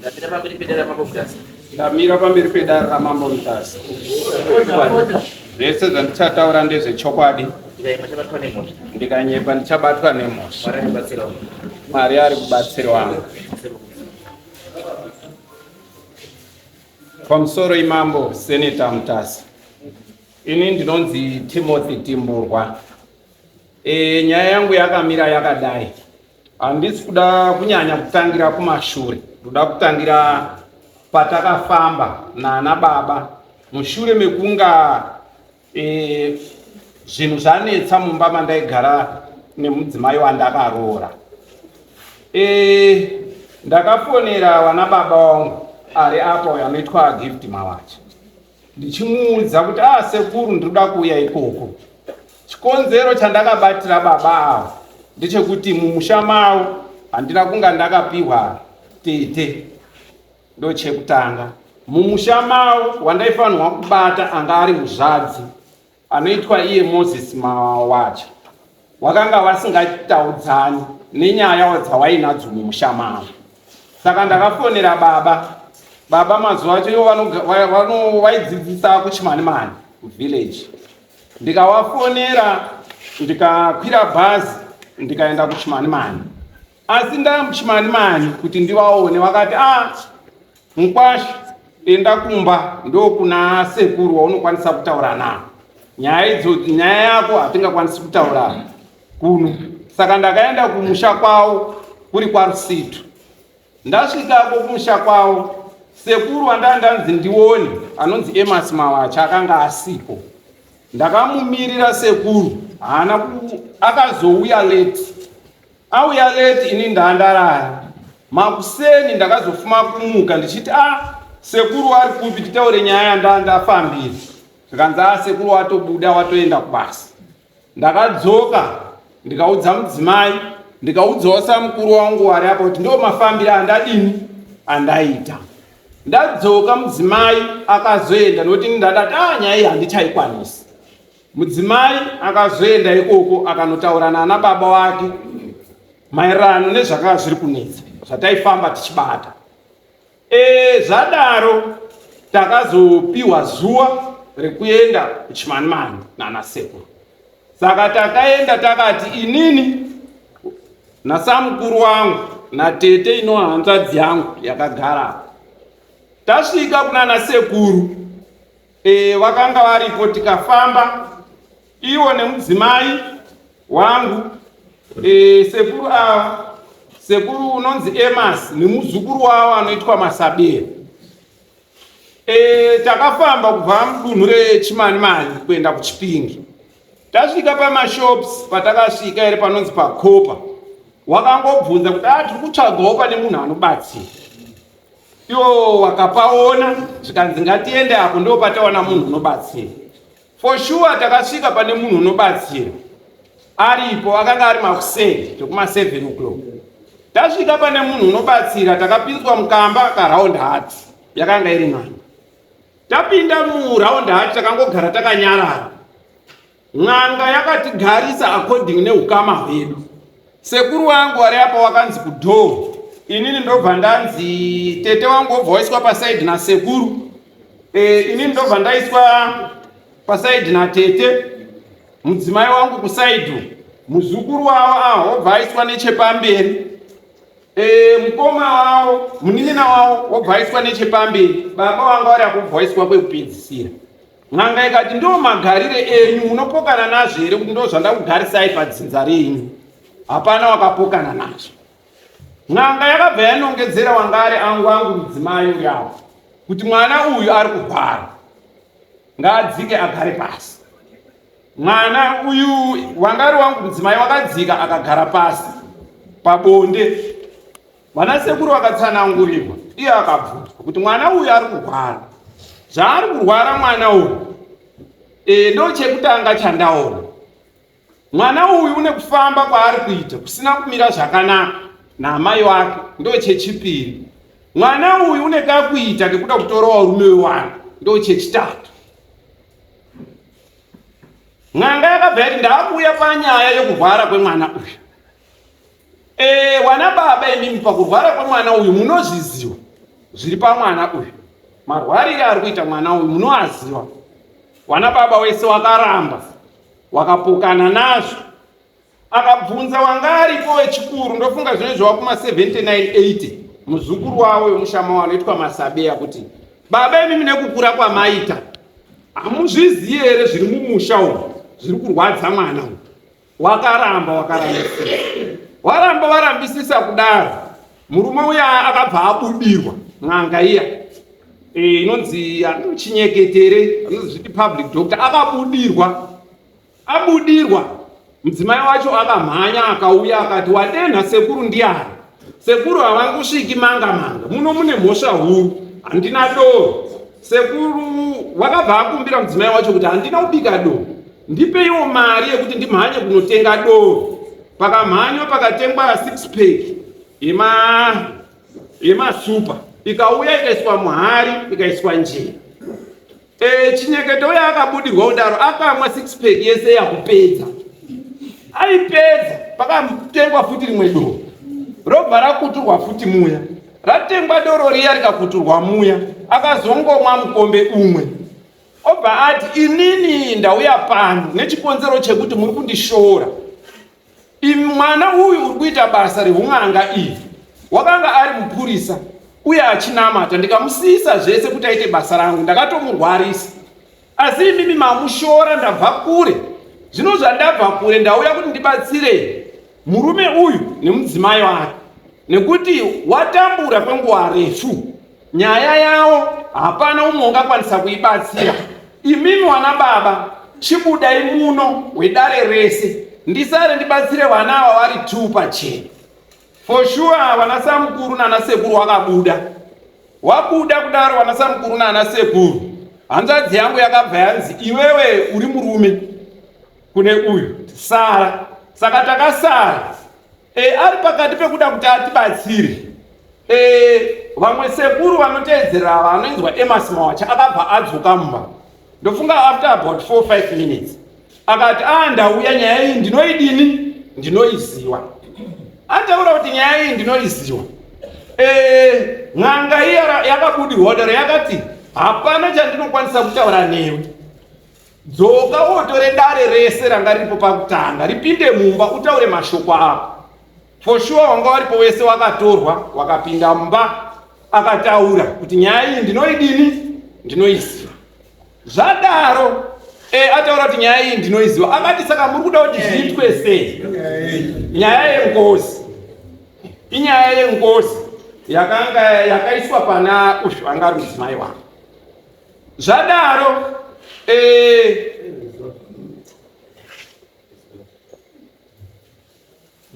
Ndamira pamberi pedare raMambo Mutasa. Ndamira pamberi pedare raMambo Mutasa. Zvese zvandichataura ndezvechokwadi. Ndikaima chabatwa nemhosva. Ndikanyepa ndichabatwa nemhosva. Mwari aribatsira wangu. Mwari ari kubatsira wangu. Pamusoro imambo Senator Mutasa. Ini ndinonzi Timothy Timburwa. E, nyaya yangu yakamira yakadai. Handisi kuda kunyanya kutangira kumashure, ndoda kutangira patakafamba nana baba mushure mekunga e, zvinhu zvanetsa mumba mandaigara nemudzimai wandakaroora. E, ndakafonera wana baba wangu ari apa uyo anoitwa Gift Mawacha ndichimuudza kuti ah sekuru ndinoda kuuya ikoko. Chikonzero chandakabatira baba ava ndechekuti mumusha mavo handina kunga ndakapiwa tete, ndochekutanga. Mumusha mavo wandaifanirwa kubata anga ari muzvadzi anoitwa iye Moses Mawacha, wakanga vasingataudzani nenyaya dzawainadzo mumusha mavo. Saka ndakafonera baba. Baba mazuva acho ivo vaidzidzisa kuChimanimani village. Ndikawafonera, ndikakwira bhazi, ndikaenda kuChimanimani. Asi ndaa muChimanimani kuti ndivaone, vakati ah, mukwasha enda kumba ndokuna sekuru waunokwanisa kutaura navo nyaya idzo, nyaya yako hatingakwanisi kutaura kuno. Saka ndakaenda kumusha kwavo kuri kwaRusitu. Ndasvikako kumusha kwavo, sekuru wandanga ndanzi ndione anonzi Emas Mawacha akanga asipo. Ndakamumirira sekuru, haana akazouya late. Auya late ini ndandarara. Makuseni ndakazofuma kumuka ndichiti ah, sekuru ari kupi titaure nyaya yandandafambira. Zvikanzi ah, sekuru watobuda watoenda kubasa. Ndakadzoka ndikaudza mudzimai, ndikaudzawo samukuru wangu wari apa kuti ndo mafambiro andadini andaita. Ndadzoka mudzimai akazoenda nokuti ndadati ah, nyaya iyi handichaikwanisi. Mudzimai akazoenda ikoko akanotaura nana baba wake maererano nezvakanga zviri kunetsa zvataifamba tichibata. E, zvadaro takazopiwa zuva rekuenda kuChimanimani nana sekuru. Saka takaenda takati inini nasamukuru wangu natete ino hanzvadzi yangu yakagara. Tasvika kunana sekuru e, vakanga varipo, tikafamba iwo nemudzimai wangu e, sekuru ava, sekuru unonzi Emas nemuzukuru wavo anoitwa Masabera. E, takafamba kubva mudunhu reChimanimani kuenda kuChipinge. Tasvika pamashops patakasvika here panonzi paKopa, wakangobvunza kuti ah, tiri kutsvagawo pane munhu anobatsira. Iwo wakapaona, zvikanzi ngatiende apo ndo patawana munhu unobatsira. For sure takasvika pane munhu unobatsira aripo, akanga ari makuseni zvekuma 7 o'clock. Tasvika pane munhu unobatsira, takapinzwa mukamba karound hut yakanga iri n'anga. Tapinda muround hut takangogara takanyarara. N'anga yakatigarisa according neukama hwedu. Sekuru wangu ari apa wakanzi kudoor, inini ndobva ndanzi tete wangu wobva waiswa pasaidi nasekuru. E, inini ndobva ndaiswa pasaidi natete, mudzimai wangu kusaidi, muzukuru wavo aho wobva aiswa nechepamberi. E, mukoma wavo munin'ina wavo wobva aiswa nechepamberi, baba wanga vari apo wobva waiswa kwekupedzisira. N'anga ikati ndo magarire enyu, munopokana nazvo here kuti ndo zvandakugarisai padzinza renyu? Hapana wakapokana nazvo. N'anga yakabva yanongedzera wanga ari angu angu mudzimai uri apo kuti mwana uyu ari kurwara, ngaadzike agare pasi. Mwana uyu wanga ari wangu mudzimai wakadzika akagara pasi pabonde. Vana sekuru vakatsanangurirwa, iye akabvunzwa kuti mwana uyu ari kurwara, zvaari kurwara mwana uyu e, ndo chekutanga chandaona. Mwana uyu une kufamba kwaari kuita kusina kumira zvakanaka naamai wake, ndo chechipiri. Mwana uyu une kakuita kekuda kutora varume wewanhu, ndo chechitatu. N'anga yakabva yati ndaakuuya panyaya yekurwara kwemwana uyu. E, wana baba imimi pakurwara kwemwana uyu munozviziva. Zviri pamwana uyu, marwarire ari kuita mwana uyu munoaziva. Wana baba wese wakaramba, wakapokana nazvo. Akabvunza wanga aripo wechikuru, ndofunga zvino zvava kuma 79 80, muzukuru wavo wemushama wanoitwa Masabeya, kuti baba imimi nekukura kwamaita hamuzvizivi here zviri mumusha umu zviri kurwadza mwana uyu? Wakaramba, wakarambisisa, waramba warambisisa kudaro, murume uya akabva abudirwa n'anga iya inonzi chinyeketere, anonzi zviti public doctor. Akabudirwa, abudirwa, mudzimai wacho akamhanya akauya akati, wadenha sekuru ndiani? Sekuru havangosviki manga manga muno, mune mhosva huru. Handina doro sekuru. Wakabva akumbira mudzimai wacho kuti handina kubika doro, ndipeiwo mari yekuti ndimhanye kunotenga doro. Pakamhanywa pakatengwa six pack yemasupa, ikauya ikaiswa muhari, ikaiswa njera. Chinyeketo uya akabudirwa kudaro akamwa six pack yese yakupedza. Aipedza, pakatengwa futi rimwe doro, robva rakuturwa futi muya. Ratengwa doro riya rikakuturwa muya, akazongomwa mukombe umwe, obva ati, inini ndauya pano nechikonzero chekuti muri kundishora. Imi mwana uyu uri kuita basa reun'anga iri wakanga ari mupurisa uye achinamata. Ndikamusiyisa zvese kuti aite basa rangu, ndakatomurwarisa, asi imimi mamushora. Ndabva kure zvino, zvandabva kure ndauya kuti ndibatsire murume uyu nemudzimai wake, nekuti watambura kwenguva refu. Nyaya yawo hapana umwe ungakwanisa kuibatsira. Imimi wana baba, chibudai muno wedare rese, ndisare ndibatsire vana ava vari two pachena. For sure vana samukuru nana sekuru wakabuda. Wabuda kudaro vana samukuru nana sekuru, hanzvadzi yangu yakabva yanzi, iwewe uri murume kune uyu, sara. Saka takasara. Ari pakati pekuda kuti atibatsire, vamwe sekuru vanoteedzera vanoinzwa Emas Mawacha akabva adzoka mumba, ndofunga after about 4 5 minutes, akati, a ndauya, nyaya iyi ndinoidini, ndinoiziwa. Ataura kuti nyaya iyi ndinoiziwa, n'anga iya yakabudirwa daro yakati, hapana chandinokwanisa kutaura newe. Dzoka wotore dare rese ranga riripo pakutanga ripinde mumba, utaure mashoko ako. For sure wanga waripo wese wakatorwa, wakapinda mumba, akataura kuti nyaya iyi ndinoidini, ndinoiziva. Zvadaro ataura kuti nyaya iyi ndinoiziva, akati, saka muri kuda kuti zviitwe sei? Nyaya yengozi, inyaya yengozi yakanga yakaiswa pana uyu anga ari mudzimai wake. Zvadaro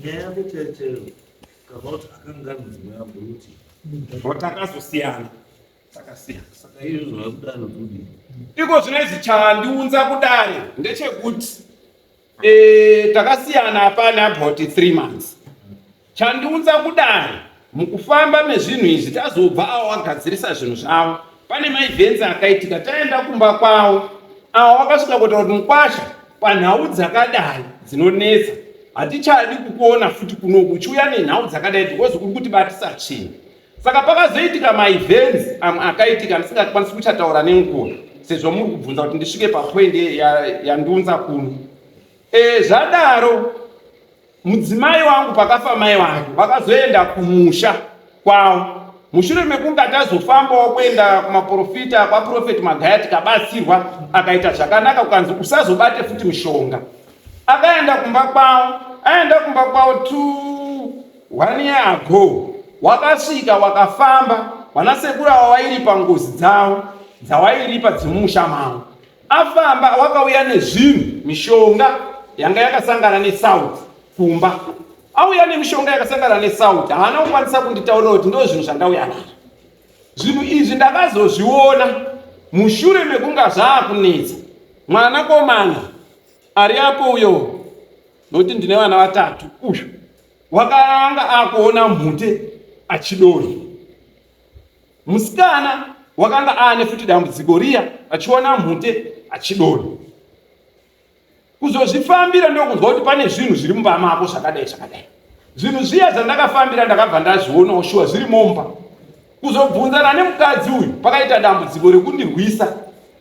Nyaya yako chaiyo kana kuti akanga ari mudzimai wako kuti Takazosiyana, takasiyana. Saka izvo zvakudaro kudii? Iko zvino izvi chandiunza kudare ndechekuti takasiyana apane about 3 months. Chandiunza kudare, mukufamba mezvinhu izvi tazobva avo wagadzirisa zvinhu zvavo, pane maevents akaitika. Taenda kumba kwavo, avo wakasvika kutaura kuti mukwasha, panhau dzakadai dzinonetsa hatichadi kukuona futi kunoku uchiuya nenhau dzakadai, because uri kutibatisa tsvina. Saka pakazoitika maevents amwe akaitika ndisingakwanisi kuchataura nenguva, sezvo muri kubvunza kuti ndisvike papoint yandiunza kuno. Zvadaro mudzimai wangu, pakafa mai wake, vakazoenda kumusha kwavo mushure mekunge tazofambawo kuenda kumaprofita, kwaProphet Magaya, tikabatsirwa, akaita zvakanaka, kukanzi usazobate futi mishonga. Akaenda kumba kwavo, aenda kumba kwavo two one year ago, wakasvika wakafamba, vanasekuru ava wairipa ngozi dzavo dzawairipa dzemumusha mavo. Afamba wakauya nezvinhu, mishonga yanga yakasangana nesauti kumba. Auya nemishonga yakasangana nesauti, haana kukwanisa kunditaurira kuti ndo zvinhu zvandauya nazvo. Zvinhu izvi ndakazozviona mushure mekunga zvaakunetsa. Mwanakomana ari apo uyo, nokuti ndine vana vatatu, uyu wakanga akuona mhute achidonha. Musikana wakanga aane futi dambudziko riya, achiona mhute achidonha. Kuzozvifambira ndokunzwa kuti pane zvinhu zviri mumba mako zvakadai zvakadai. Zvinhu zviya zvandakafambira ndakabva ndazvionawo, shuwa zviri mumba. Kuzobvunzana nemukadzi uyu pakaita dambudziko rekundirwisa.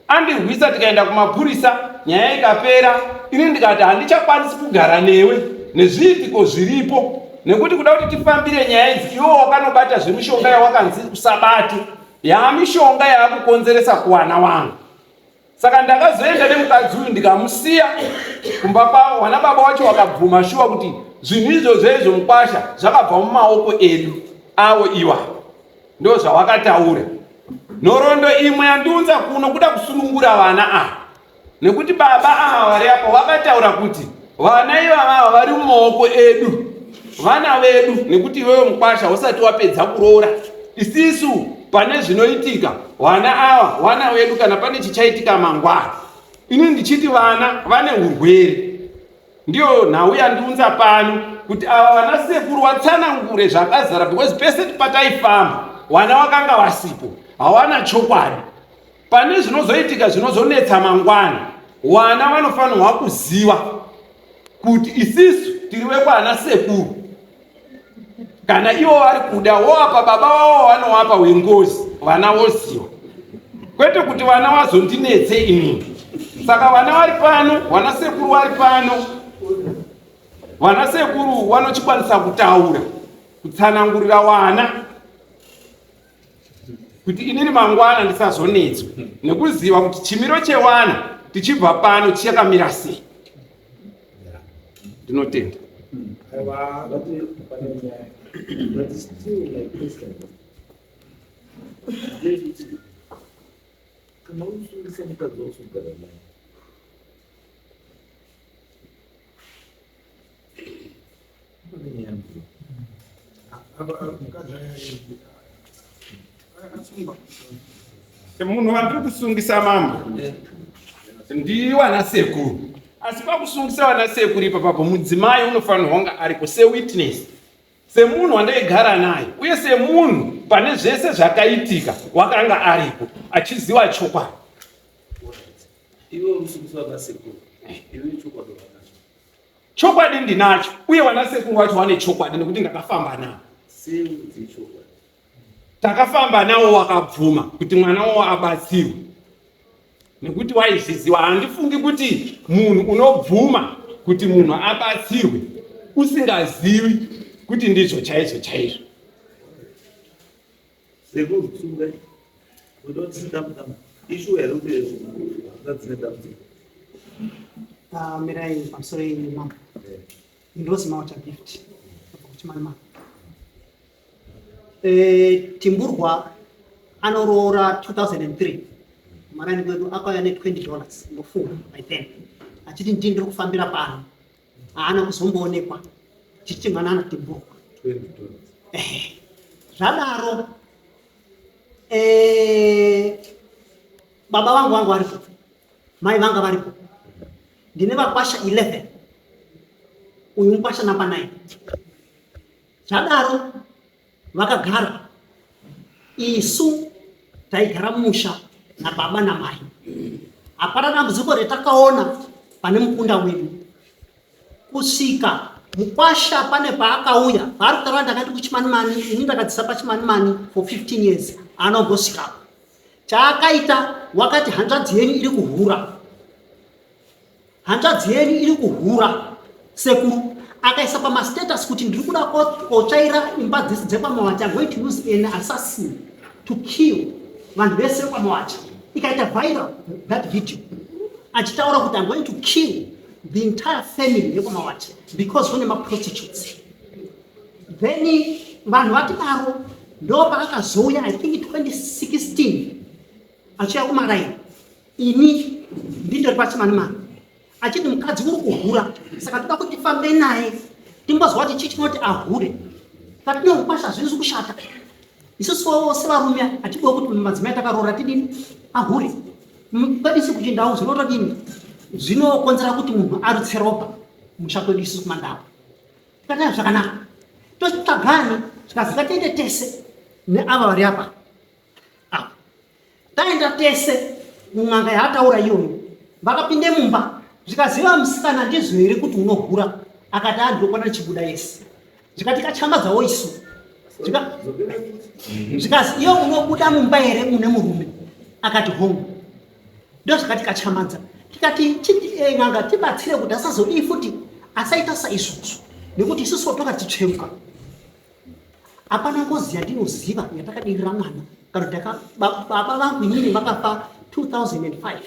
Andirwisa tikaenda kumapurisa, nyaya ikapera. Ini ndikati handichakwanisi kugara newe nezviitiko zviripo nekuti kuda kuti tifambire nyaya idzi iwe wakanobata zvemishonga yawakanzi usabate yaamishonga yaakukonzeresa kuwana wangu. Saka ndakazoenda nemukadzi uyu ndikamusiya kumba kwavo. Wana baba wacho wakabvuma shuwa kuti zvinhu izvozvo izvo mukwasha zvakabva mumaoko edu avo iwa ndo zvawakataura. Nhoroondo imwe yandiunza kuno kuda kusunungura vana ava nekuti baba ava vari apa vakataura kuti vana ivava ava vari mumaoko edu vana vedu nekuti iwewe mukwasha usati wapedza kuroora isisu pane zvinoitika vana ava vana vedu kana pane chichaitika mangwana ini ndichiti vana vane urwere ndiyo nhau yandiunza pano kuti ava vana sekuru watsanangure zvakazara because pese pataifamba wana wakanga wasipo hawana chokwadi pane zvinozoitika zvinozonetsa mangwana wana vanofanirwa kuziva kuti isisu tiri vekwana sekuru kana ivo vari kuda wowapa baba wavo vanowapa wengozi vana voziva kwete kuti vana vazondinetse inini saka vana vari pano vana sekuru vari pano vana sekuru vanochikwanisa kutaura kutsanangurira wana kuti inini mangwana ndisazonetswe nekuziva kuti chimiro chewana tichibva pano chichakamira sei ndinotenda kana usungisa mukadzi wausogara naye Munhu wandiri kusungisa mambo ndiwana sekuru, asi pakusungisa wana sekuru ipapapo mudzimai unofanirwa kunge aripo sewitness, semunhu wandaigara naye uye semunhu pane zvese zvakaitika wakanga aripo achiziva chokwadi. Iwe unosungisa vana sekuru, iwe chokwadi wanacho. Chokwadi ndinacho uye vana sekuru vacho vane chokwadi nekuti ndakafamba navo. Takafamba nawo wakabvuma kuti mwana wawo abatsirwe nekuti waizviziva. Handifungi kuti munhu unobvuma kuti munhu abatsirwe usingazivi kuti ndizvo chaizvo chaizvo. Sekuru sungai. Kuda ishuwa here kuti vakadzi nedambudziko? Ah, mirai pamusoro yenyu mama. Ndinozi Mauta Gift. Kubva kuChimanimani. Eh, Timburwa anoroora 2003 kumarani kwedu akauya ne 20 dollars ndofunga by then achiti ndii ndiri kufambira pano haana kuzomboonekwa chichiti mwana anatimburwa eh, zvadaro eh, baba vangu vangu varipo mai vanga varipo ndine vakwasha 11 uyu mukwasha namba 9 zvadaro vakagara isu taigara mumusha nababa namai hapana dambudziko retakaona pane mukunda wedu kusvika mukwasha pane paakauya paari kutaura ndakati kuchimanimani ini ndakadzisa pachimanimani for 15 years anombosvikapo chaakaita wakati hanzvadzi yenyu iri kuhura Hanzvadzi yenyu iri kuhura sekuru akaisa pamastatus kuti ndiri kuda kotsvaira imba dzese dzekwaMawacha I'm going to use an assassin to kill vanhu vese vekwaMawacha ikaita viral that video achitaura kuti I'm going to kill the entire family yekwaMawacha because kune maprostitutes then vanhu vatidaro ndo paakazouya I think 2016 achiuya kumaraini ini ndindori pachimanimani achiti mukadzi uri kuhura saka toda kuti tifambe naye timbozwa kuti chii chinoti ahure patinomukwasha hazvisi kushata isusu sevarume hatidiwo kuti madzimai takaroora tidini ahure kwedu isu kuchindau zvinotodini zvinokonzera kuti munhu arutse ropa musha kwedu isusu kumandau tikataya zvakanaka totsvagani zvikazi ngatiende tese neava vari apa apa Taenda tese mun'anga yaataura iyoyo. Vakapinde mumba zvikaziva musikana ndizvo here kuti unohura akati andokwana chibuda yese. Zvikati kachambadzawo isu. Zvikazi iyo unobuda mumba here mune murume? Akati hongu. Ndozvakati kachamadza tikati eh, n'anga tibatsire kuti asazodii futi asaita saizvozvo nekuti isusu tokatitsveruka. Hapana ngozi yandinoziva yatakadirira mwana kana baba vangu inini vakafa 2005.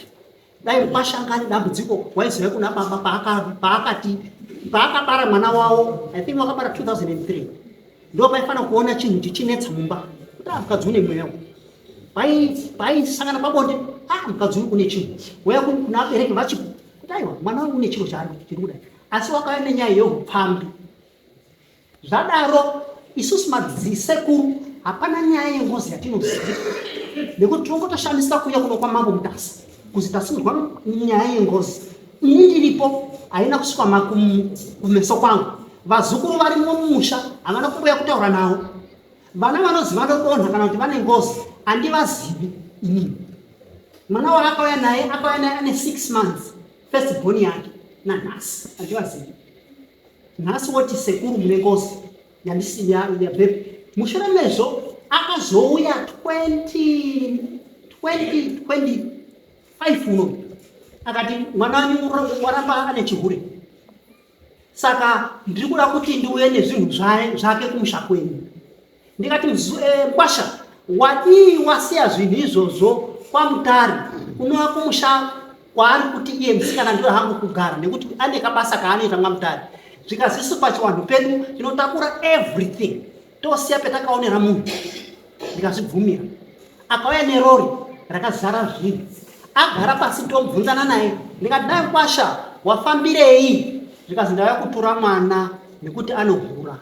Dai mukwasha anga ane dambudziko waizouya kuna baba paakati paakabara mwana wavo, I think wakabara 2003, ndo paifanira kuona chinhu chichinetsa mumba kuti ah, mukadzi une mweya, paisangana pabonde, ah, mukadzi uyu une chinhu, waya kuna abereki vachi kuti aiwa mwana uyu une chiro chaari chiri kudai, asi wakauya nenyaya yeupfambi. Zvadaro isusu madzisekuru hapana nyaya yengozi yatinoziva nekuti tinongotoshamisa kuuya kuno kwamambo Mutasa kuzi tasimirwa nyaya yengozi. Ini ndiripo haina kusvika kumeso kwangu. Vazukuru varimo mumusha havana kumboya kutaura navo. Vana vanozi vanodonha kana kuti vane ngozi handivazivi inini. Mwana waakauya naye akauya naye ane 6 months first born yake nanhasi handivazivi. Nhasi woti sekuru mune ngozi yabvepi? Mushure mezvo akazouya 2025 uno akati mwana wanyu waramba ane chihure, saka ndiri kuda kuti ndiuye nezvinhu zvake kumusha kwenyu. Ndikati mkwasha, wadii wasiya zvinhu izvozvo kwaMutare kunova kumusha kwaari kuti iye musikana ndiwe hangu kugara nekuti ane kabasa kaanoita mwaMutare. Zvikazisu pachiwanhu pedu tinotakura everything tosiya petakaonera munhu. Ndikazvibvumira. Akauya nerori rakazara zvinhu, agara pasi tomubvunzana naye. Ndikati dai mkwasha wafambirei? Zvikazi ndauya kutora mwana nekuti anohura.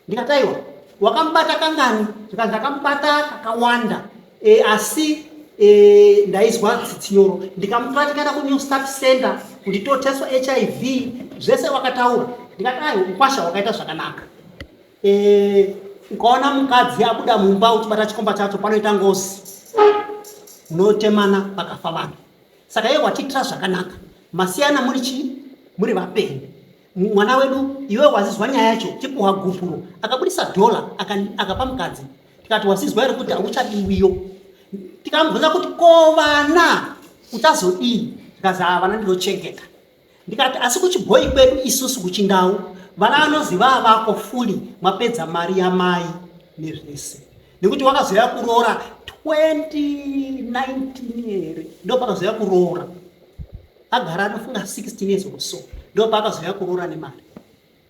Ndikati aiwa, wakamubata kangani? Zvikanzi ndakamubata kakawanda e, asi e, ndaizwa tsitsinyoro. Ndikamutora tikaenda kuNew Start Center kuti toteswa HIV, zvese wakataura. Ndikati aiwa, mukwasha wakaita zvakanaka. E, ukaona mukadzi abuda mumba uchibata chikomba chacho panoita ngozi, munotemana pakafa vanhu. Saka iye watiitira zvakanaka, masiyana muri chii, muri vapenyu. Mwana wedu iwe wazizwa nyaya yacho chipuhwa gupuro. Akabudisa dhola akapa mukadzi. Tikati wazizwa here kuti hauchadiwiyo? Tikamubvunza kuti ko vana uchazodii? Tikazi haa vana ndinochengeta. Ndikati asi kuchibhoyi kwedu isusu kuchindau vana vanozi vavako fuli mwapedza mari yamai nezvese, nekuti wakazoya kuroora 2019 here ndo pakazoya kuroora agara anofunga 16 years or so, ndo paakazouya kuroora nemari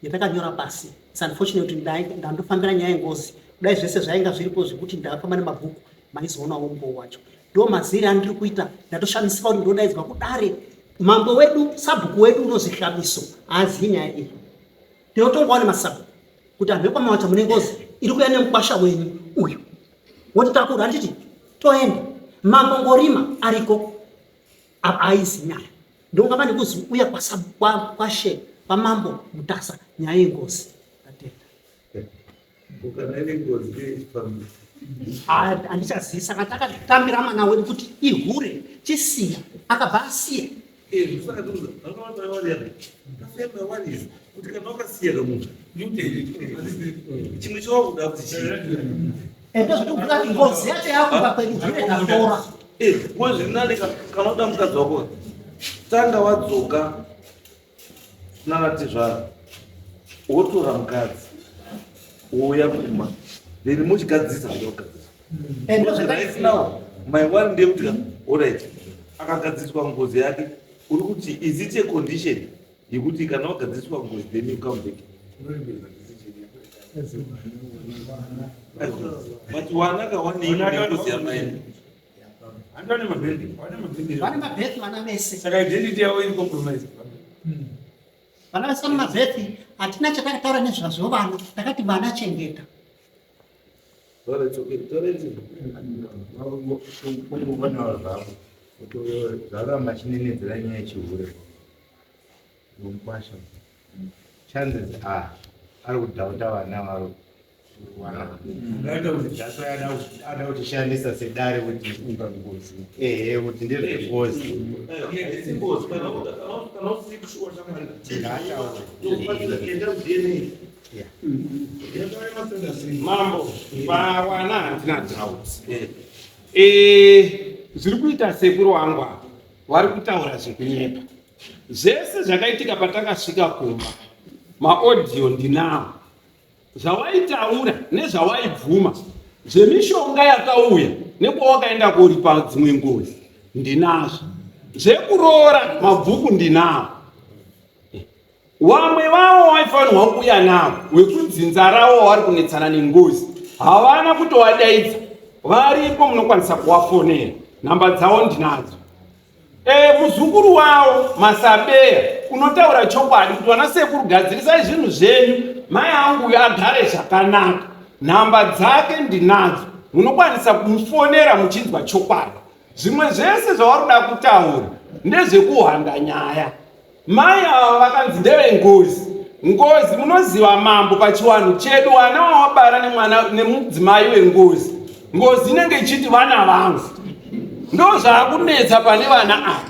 yatakanyora pasi. It's unfortunate kuti ndandofambira nyaya yengozi, kudai zvese zvainga zviripo zvekuti ndafamba nemabhuku maizoonawo mumboo wacho. Ndo maziri andiri kuita, ndatoshamisika kuti ndodaidzwa kudare. Mambo wedu sabhuku wedu unozi Hlamiso haazivi nyaya iyi. Tinotongwawo nemasabhuku kuti anhu vekwamawacha mune ngozi iri kuya nemukwasha wenyu uyu, wotitakura handiti toenda. Mambo Ngorima ariko apa haizi nyaya, ndongava nekuzi uya kwashe kwamambo Mutasa nyaya yengozi. Ndatenda. Handichazivi, saka takatambira mwana wedu kuti ihure chisiya, akabva asiya. Kuti kana wakasiya kamunhu chimwe chawakuda kuti chii? Ndozvatokuda kuti ngozi yacho yakuba kwedu hure tatora. Nguva zviri nani kana uda mukadzi wako tanga wadzoka nana tezvara wotora mukadzi wouya kumba then mochigadzirisa zvoda kugadzirisa. Right now my one ndeyekuti alright akagadziriswa ngozi yake, uri kuti is it a condition yekuti kana wagadziriswa ngozi then you come back? But wana kawanei nengozi yamai? Vane mabhethi vana vese. Saka identity yavo iri compromise. Vana vese vane mabhethi, hatina chatakataura nezvazvo vana, takati vana chengeta. Kungovonawo zvavo kuti zvaramba chinenedzera nyaya yechihure mukwasha, chances are ari kudhauta vana varo that's why ada kutishandisa sedare kuti ehe kuti ndezvengozi. Mambo, pawana handina doubt. Eh, zviri kuita sekuru wangu apa vari kutaura zvekunyepa. Zvese zvakaitika patakasvika kumba, maaudio ndinawo. Zvawaitaura nezvawaibvuma zvemishonga yakauya nekwawakaenda koripa dzimwe ngozi ndinazvo. Zvekuroora mabhuku ndinawo. Wamwe vavo waifanirwa kuuya navo wekudzinza ravo wavari kunetsana nengozi havana kutovadaidza, varipo munokwanisa kuvafonera, nhamba dzavo ndinadzo. E, muzukuru wavo Masabeya unotaura chokwadi kuti vana sekuru gadzirisai zvinhu zvenyu, mai angu uyo agare zvakanaka, nhamba dzake ndinadzo, munokwanisa kumufonera muchinzwa chokwadi. Zvimwe zvese zvavari kuda kutaura ndezvekuhwanda nyaya. Mai ava vakanzi ndevengozi. Ngozi munoziva mambo pachiwanhu chedu wana wawabara nemwana nemudzimai wengozi. Ngozi inenge ichiti vana vangu. Ndozvaakunetsa pane vana ava.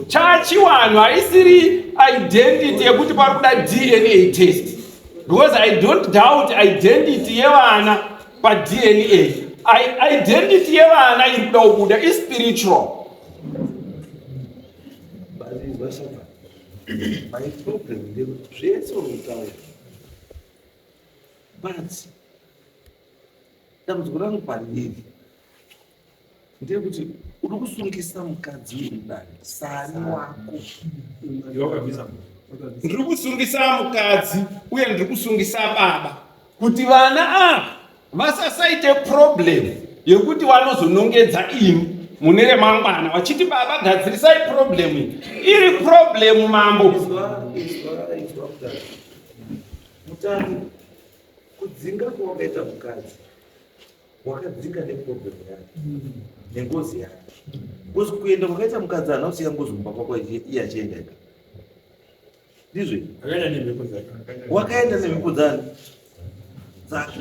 Chachiwanhu haisiri identity yekuti pari kuda DNA test. Because I don't doubt identity yevana paDNA. Identity yevana iri kuda kubuda ispiritual. My problem ndekuti zvese uri kutaura but dambudziko rangu pariri ndeyekuti uri kusungisa mukadzi uyu mudare sani wako. Ndiri kusungisa mukadzi uye ndiri kusungisa baba kuti vana ava vasasaite problem yekuti vanozonongedza ini mune remangwana vachiti baba gadzirisai problem iyi iri problem mambo. Mutami kudzinga kwawakaita mukadzi wakadzinga neproblem yake nengozi yake because kuenda kwakaita mukadzi haana kusiya ngozi kumba kwako iye achienda ega ndizvo wakaenda nemhepo dzani dzake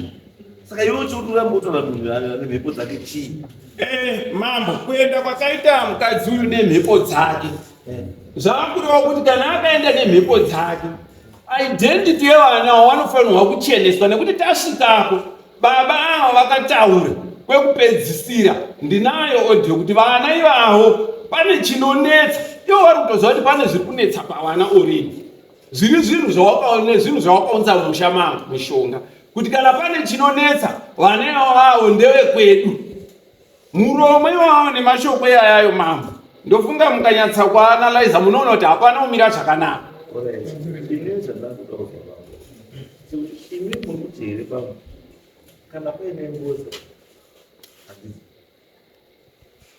saka iwe uchikuti urambe utora munhu ane mhepo dzake chii eh, mambo kuenda kwakaita mukadzi uyu nemhepo dzake eh. zvakureva kuti kana akaenda nemhepo dzake identity yevana wanofanirwa kucheneswa nekuti tasvikako Baba ava vakataura kwekupedzisira ndinayo audio kuti vana ivavo pane chinonetsa ivo vari kutoziva kuti pane zviri kunetsa pavana already zviri zvinhu zvawakaone zvinhu zvawakaunza musha mangu mishonga kuti kana pane chinonetsa vana ivavo ndevekwedu muromo iwawo nemashoko iyayayo mambo ndofunga mukanyatsa kuanalyza munoona kuti hapana kumira zvakanaka Imi mukuti here baba kana paine ngozi handiti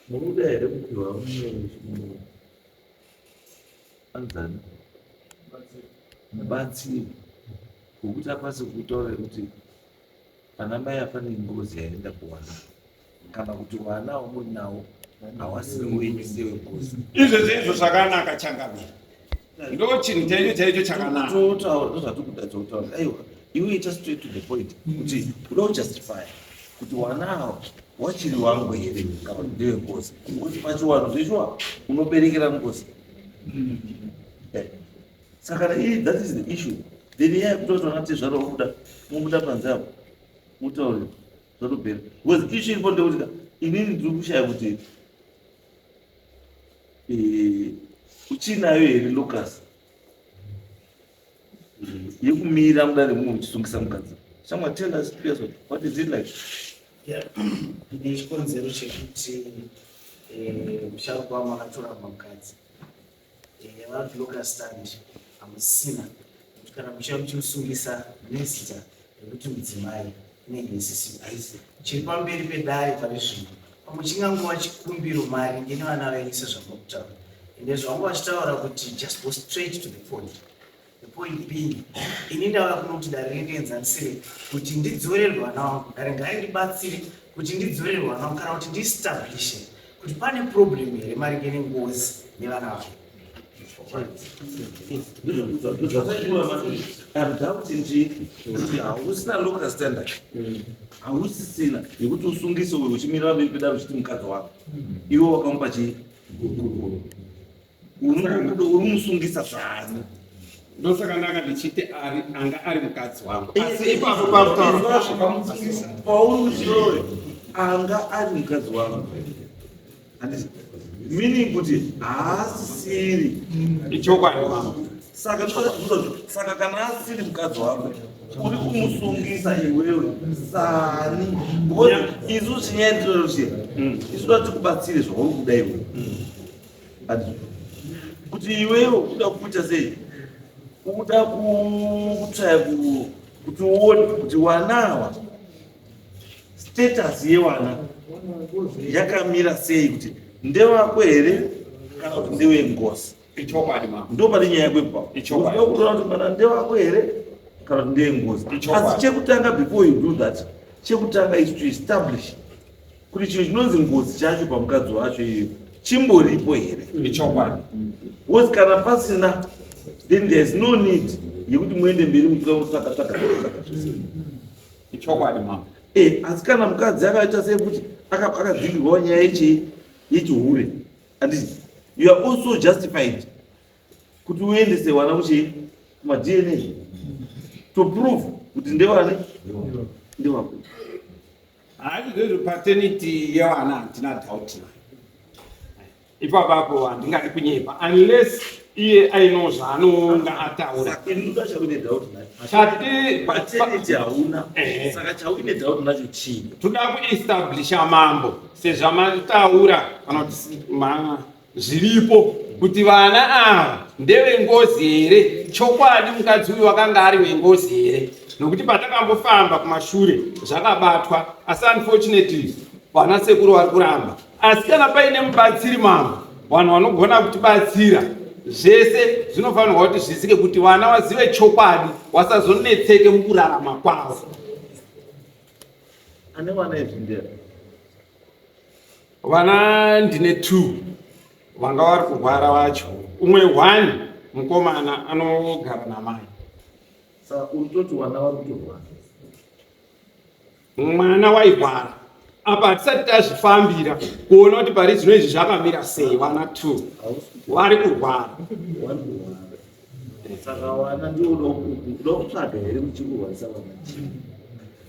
munoda here kupiwa mumwe anzani mubatsiri wekuti akwanise kutaura kuti Pana mai apa nengozi yaenda kuwana kana kuti wana wamunawo hawasiri wenyu sewengozi. Izvo zveizvo zvakanaka changamire. Ndo chinhu chaicho chaicho chakanaka. Totaura ndozvatikuda totaura. Aiwa iwe ita straight to the point kuti uda kujustify kuti wanawo wachiri wangu here kana kuti ndewengozi. Ngozi pachiwano zveshuwa unoberekera ngozi. Eh. Saka kana iri that is the issue then iye kutoti vana tezvara vobuda mobuda panze apo mutaure zvatopera because issue iripo ndekuti ka inini ndiri kushaya kuti eh, uchinayo here locus yekumira mudare mumwe uchisungisa mukadzi shamwa tell us please what is it like ndine chikonzero chekuti eh, musharukwa wangu akatora mukadzi Eh, vanoti locus stand hamusina kuti kana muchiva muchimusungisa nezita rekuti mudzimai inenge isisipo chiri pamberi pedare pari zvino pamwe chingangova chikumbiro maringe nevana venyu sezvamuri kutaura ende zvavanga vachitaura kuti just go straight to the point the point being ini ndauya kuno kuti dare rindienzanisire kuti ndidzorerwe vana vangu dare ngarindibatsire kuti ndidzorerwe vana vangu kana kuti ndiestablishe kuti pane problem here maringe nengozi nevana vangu I'm doubting kuti hausina local standard hausisina yekuti usungise uyu uchimirira pamberi pedare uchiti mukadzi wako iwe wakamupa chii Uri musungisa zvaani? Ndosaka ndanga ndichiti ari anga ari mukadzi wangu. Asi ipapo pakutaura pauri kuchirore anga ari mukadzi wangu. Handiti meaning kuti haasisiri. Ichokwadi mama. Saka saka kana asiri mukadzi wako uri kumusungisa iwewe sani because isu chinyaya tinoziva isu toda tikubatsire zvauri kuda iwewe. Kuti iwewe uda kuita sei, uda kutsvaya kuti uone kuti wanawa status yewana yakamira sei, kuti ndewako here kana kuti ndewengozi. Ichokwadi mama. Ndo pane nyaya yako ipapo. Ichokwadi. Unoda kutora kuti mwana ndewako here kana kuti ndeyengozi. Asi chekutanga before you do that, chekutanga is to establish kuti chinhu chinonzi ngozi chacho pamukadzi wacho iyoyo chimboripo here. Ichokwadi. Because kana pasina, then there is no need yekuti muende mberi muchida kutsvaka tsvaka tsvaka zvese. Ichokwadi mama. Asi kana mukadzi akaita sekuti akadzingirwawo nyaya yechihure, handiti you are also justified kuti uendese wana kuchii kuma-DNA to prove kuti ndewani ndewako. Hayi, zvezvo paternity yevana handina doubt nayo ipapapo, handingadi kunyepa unless iye aino zvaanonga ataura. Saka ini ndoda chauine doubt nacho. Chati Paternity hauna, saka chauine doubt nacho chii? Toda kuestablisha mambo sezvamataura kana kuti zviripo kuti vana ava ndevengozi here. Chokwadi mukadzi uyu wakanga ari wengozi here? Nokuti patakambofamba kumashure zvakabatwa, asi unfortunately vana sekuru vari kuramba. Asi kana paine mubatsiri mambo, vanhu vanogona kutibatsira, zvese zvinofanirwa kuti zvisike kuti vana vazive chokwadi, vasazonetseke mukurarama kwavo. Ane vana izvi? Vana ndine two vanga vari kurwara vacho. Umwe one mukomana anogara namai. Saka uri kutoti vana vari kutorwara? Mwana wairwara apa hatisati tazvifambira kuona kuti pari zvino izvi zvakamira sei. Vana two vari kurwara. Vari kurwara, saka vana ndiwo uda kutsvaga here muchikurwarisa vana chii?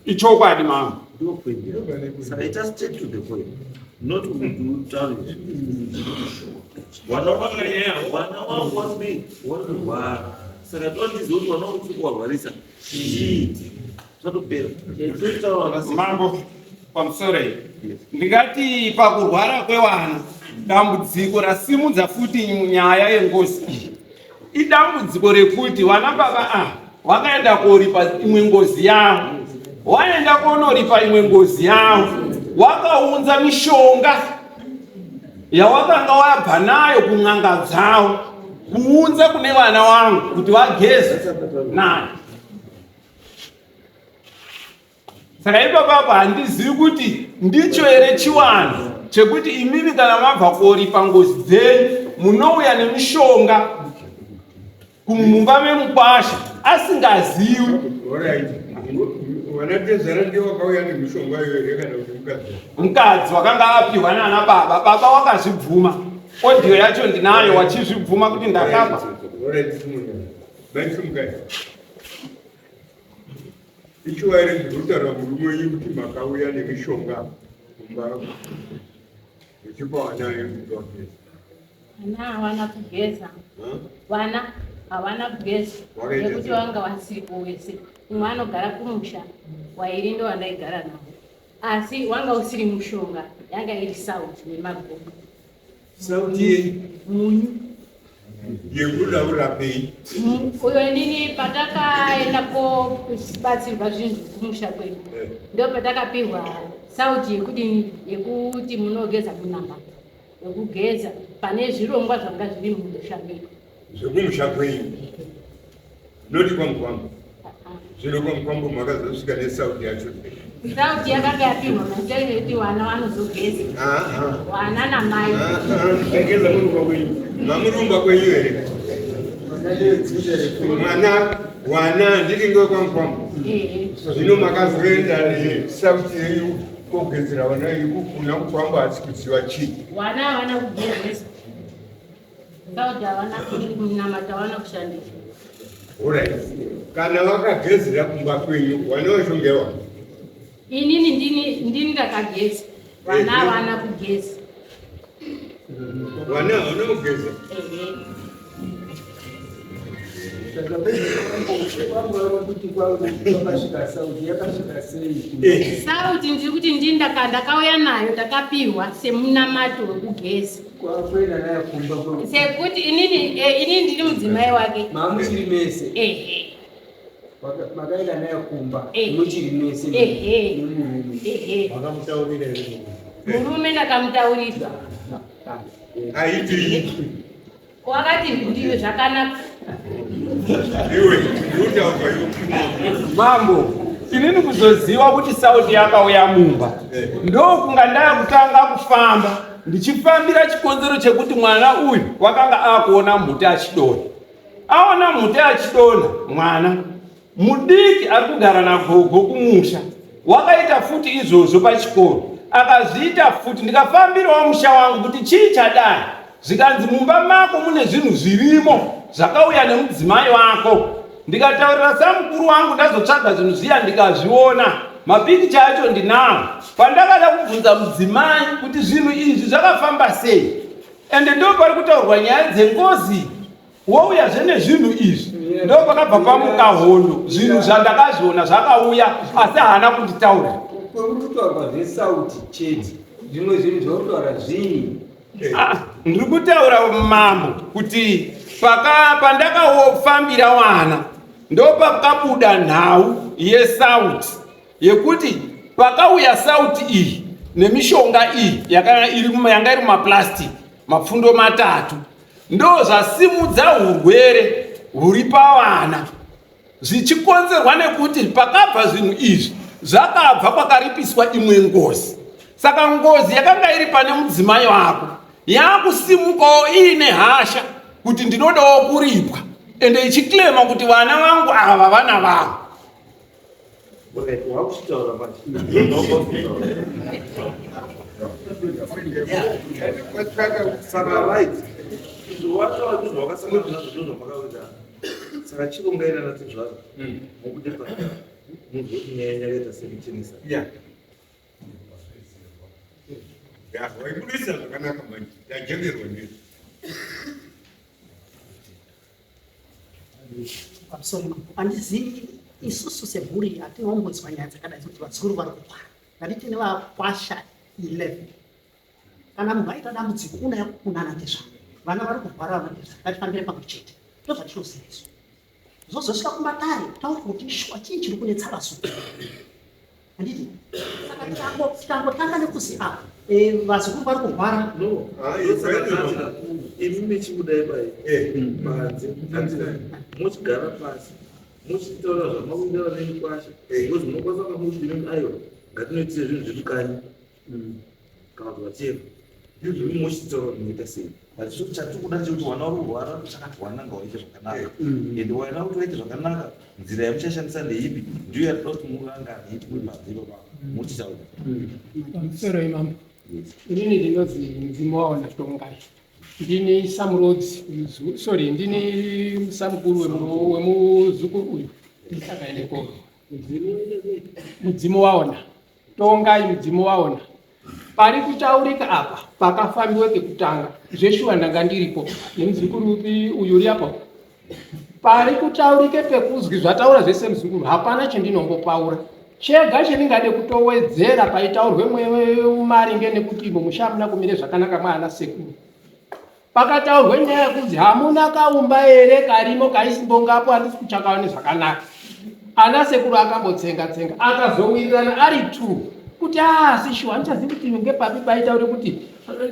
Ichokwadi mama. Ndiwo point. Saka ita straight to the point, not kuti utaure vana vana wako wari kurwara, saka tondiziva kuti vana wako kuwarwarisa chii, zvatopera. Mambo, pamusoro iyi ndingati pakurwara kwevana, dambudziko rasimudza futi nyaya yengozi iyi idambudziko rekuti vana baba ava vakaenda koripa imwe ngozi yavo. Waenda konoripa imwe ngozi yavo, wakaunza mishonga yawakanga wabva nayo kun'anga dzavo, kuunza kune vana vangu kuti vageze nayo. Saka ipapapo handizivi kuti ndicho here chiwanhu chekuti imimi kana mabva koripa ngozi dzenyu munouya nemishonga kumumba memukwasha asingazivi. Alright. Vanatezvara ndivo vakauya nemishonga iyoyo here kana kuti mukadzi? Mukadzi wakanga apiwa nana baba. Baba wakazvibvuma, audio yacho ndinayo, wachizvibvuma kuti ndakapa. Alright, Simunya. Maisimukai. Ichiwa here zviri kutaura murume wenyu kuti makauya nemishonga kumba muchipa vana venyu kuti vageze? Vana havana kugeza. Vana havana kugeza. Wakaita nekuti sei? vanga vasipo wese. Umwe anogara kumusha, wairi ndo wandaigara navo, asi wanga usiri mushonga, yanga iri sauti nemagodo. Sauti yenyu? Munyu. Yekuda kurapei? Uyo inini patakaenda kobatsirwa zvinhu kumusha kwedu, ndo patakapihwa sauti yekudini, yekuti munogeza munamba yekugeza pane zvirongwa zvanga zviri mumusha medu. Zvekumusha kwenyu, noti kwamukwambo. Zvino kwamukwambo makazosvika nesauti yacho? Sauti yakanga yapihwa maitei ekuti vana vanozogeza, vana namai. Aigeza murumba kwenyu? Mamurumba kwenyu here? Mwana wana handiti ngekwamukwambo? Ehe. Zvino makazoenda nesauti yenyu kogezera vana venyu kuna mukwambo asi kuziva chii? Vana havana kugezesa. Sauti havana kunamata havana kushandisa. Alright. Kana vakagezera kumba kwenyu vana vacho ngewa? Inini ndini ndini ndakageza. Vana havana kugeza. Vana havana kugeza? Ehe. Sauti ndiri kuti ndini ndakauya nayo ndakapiwa semunamato wekugeza. Sekuti inini eh, inini ndiri mudzimai wake. Mamuchiri mese. Ehe. Makaenda nayo kumba. Eh. Muchiri mese. Ehe. Nemurume. Ehe. Makamutaurira here? Murume ndakamutaurira. Aiti. Wakati ndiwe zvakanaka. Iwe, utaura iwe. Mambo, inini kuzoziva kuti sauti yakauya mumba ndokunga ndakutanga kufamba ndichifambira chikonzero chekuti mwana uyu wakanga akuona mhuti achidonha. Aona mhuti achidonha mwana Mudiki ari kugara nagogo kumusha wakaita futi izvozvo pachikoro akazviita futi ndikafambirawo musha wangu kuti chii chadai zvikanzi mumba mako mune zvinhu zvirimo zvakauya nemudzimai wako ndikataurira samukuru wangu ndazotsvaga zvinhu zviya ndikazviona mapikicha acho ndinawo pandakada kubvunza mudzimai kuti zvinhu izvi zvakafamba sei ende ndo pari kutaurwa nyaya dzengozi Wouyazve nezvinhu izvi, ndopakabva pamuka hondo. Zvinhu zvandakazviona zvakauya, asi haana kunditaurira. Kuri kutaurwa zvesauti chete, zvimwe zvinhu zvauri kutaura zvii? Ah, ndiri kutaura mambo kuti pandakafambira wana ndopakabuda nhau yesauti yekuti pakauya sauti iyi nemishonga iyi yanga iri mumaplastic mapfundo matatu Ndozvasimudza hurwere huri pavana zvichikonzerwa nekuti pakabva zvinhu izvi zvakabva kwakaripiswa imwe ngozi. Saka ngozi yakanga iri pane mudzimai wako yakusimukawo iine hasha kuti ndinodawo kuripwa ende ichiklema kuti vana vangu ava vana vangu. Saka right wataura kuti zvawakasangana nazvo zvinhu zvamakaita saka chirongai nana tezvaro mubude pachena munzwe kuti nyaya yenyu yakaita semuchenesa waibudisa zvakanaka manje tajekerwa ndizvo Pamusoro mambo, handizivi isusu semhuri hatinombonzwa nyaya dzakadai dzekuti vazukuru vari kurwara. Ngati tine vakwasha 11. Kana munhu aita dambudziko unouya kunana tezvara. Vana vari kurwara vana tezvara, ngatifambire pamwe chete. Ndozvatinoziva isu. Zvozosvika kumatare taura kuti shuwa chii chiri kunetsa vazukuru. Handiti? Saka tikangotanga nekuzi apa eh, vazukuru vari kurwara. No, imi mechibuda ipai panze mochigara pasi mochitaura zvamakuitaura nemikwasha because munokwanisa kunga muchidini kuti aiwa ngatinoitire zvinhu zvedu kanyi kana kuti whatever imi mochitaura kuti munoita sei but so chatikuda chekuti wana uri kurwara chakati wana ngawaite zvakanaka and wana kuti waite zvakanaka nzira yamuchashandisa ndeipi ndiyo yatinoda kuti murangane itikuri panze ipapa mochitaura Pamusoro imambo. Inini ndinonzi mudzimu waona Tongai. Ndini samurodzi, sorry, ndini samukuru wemuzukuru uyu. Ndisakaende ko. Mudzimu waona. Tongai mudzimu waona. Pari kutaurika apa pakafambiwe kekutanga zveshuwa ndanga ndiripo nemuzukuru upi uyu uri apo pari kutaurike pekuzwi zvataura zvese muzukuru hapana chendinombopaura chega chendingade kutowedzera paitaurwe maringe nekuti mumusha hamuna kumire zvakanaka mwana sekuru Pakataurwe nyaya yekunzi hamuna kaumba here karimo kaisimbongapo handisi kuchakaone zvakanaka. Ana sekuru akambotsenga tsenga akazowirirana ari two kuti asi ah, shuwa handichazivi kuti ngepapi paitaure kuti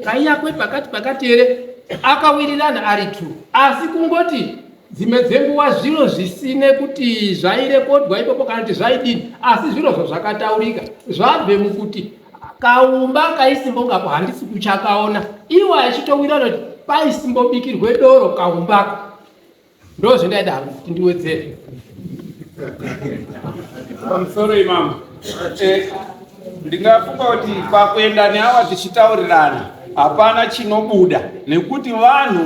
kaiyakwe pakati pakati here akawirirana ari two asi kungoti dzimwe dzenguva zviro zvisine kuti zvairekodwa ipopo kana kuti zvaidini asi zvirozvo zvakataurika zvabve mukuti Kaumba kaisimbongapo handisi kuchakaona. Iwo achitowirana kuti paisimbobikirwe doro kaumbako. Ndozvindaida hangu kuti ndiwedzere. Pamusoro imama. Eh, ndingafunga kuti pakuenda neawa tichitaurirana. Hapana chinobuda nekuti vanhu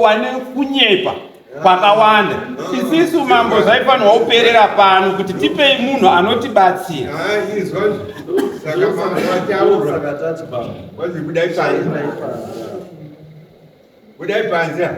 vane kunyepa kwakawanda. Isisu mambo zvaifanirwa kuperera pano kuti tipei munhu anotibatsira. Budai panze.